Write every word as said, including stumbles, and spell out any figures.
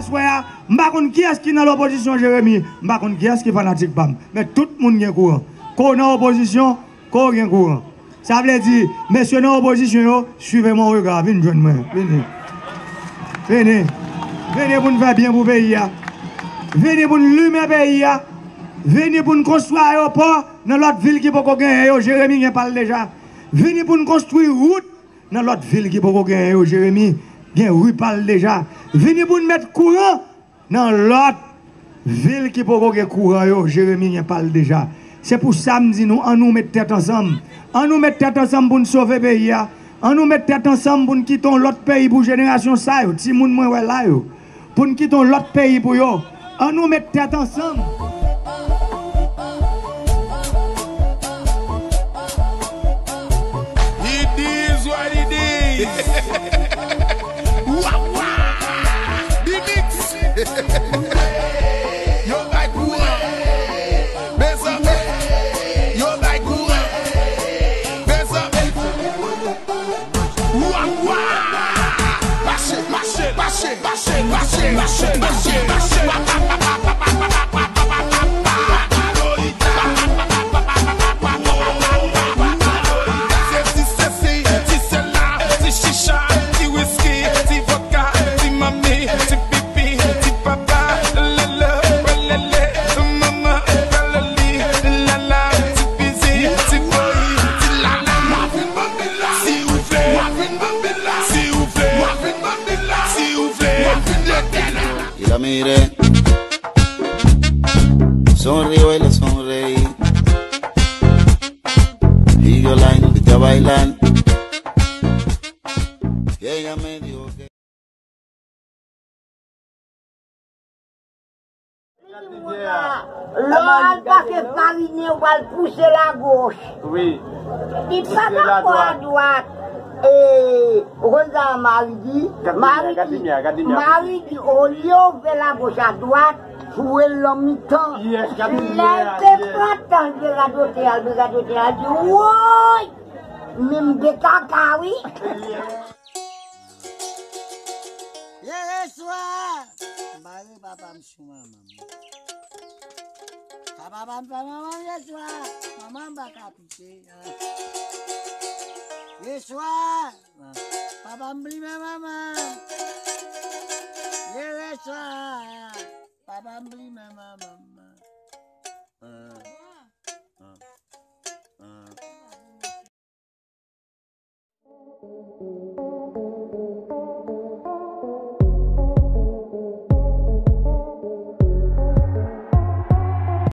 Aswè a, m pa konn kiyès ki nan lopozisyon, Jeremi, m pa konn kiyès ki fanatik pa m. Men tout moun gen kouran. Ke w nan opozisyon, ke w gen kouran. Sa vle di, mesye nan opozisyon yo, suivez mon regard, vin jwenn mwen, vini. Vini. Vini pou n fè byen pou peyi a. Vini pou n limen peyi a. Vini pou n konstwi ayewopò nan lòt vil ki poko genyen yo, Jeremi gen pa l deja. Vini pou n konstwi wout nan lòt vil ki poko genyen yo, Jeremi gen ri pa l deja. Vini pou n met kouran nan lòt vil ki poko gen kouran yo, Jeremi gen pa l deja. Se pou sa m di nou, ann nou met tèt ansanm. Ann nou met tèt ansanm pou n sove peyi a. Ann nou met tèt ansanm pou n kite yon lòt peyi pou jenerasyon sa yo, timoun mwen wè la yo. Pou n kite yon lòt peyi pou yo. Ann nou met tèt ansanm. It is what it is. Wa, wa. D-Mix. Yo bay kouran. Mezanmi. Yo bay kouran. Mezanmi. Wa, wa. Mache, mache, mache, mache, mache, mache, mache, mache. Se ti sesi, ti sela, ti chicha, ti wiski, ti vodka, ti manmi, ti pipi, ti papa, lele, welele, manman, kaloli, lala, ti fizi, ti boyi, ti lala. Si ou vle, si ou vle, si ou vle, si ou vle. Y la mire. Sonríe, baila, sonreí. Y yo la invité a bailar. Y ella me dijo que Lè w al pase farinen, w al pouse lagoch. Wi. Li pa dakò adwat. E, ou konn sa mari di? Mari di, mari di, olye w fè lagoch adwat, foure l nan mitan. Lè l te pran tan, l te radote a, l te radote a, l di, woy! Men m gen kaka, wi. Yè swa, m bare papa m sou manman m. Sa papa m fè manman m yè swa, manman m pa ka pite. Yè swa, papa m plimen manman m. Yè swa, papa m plimen manman m.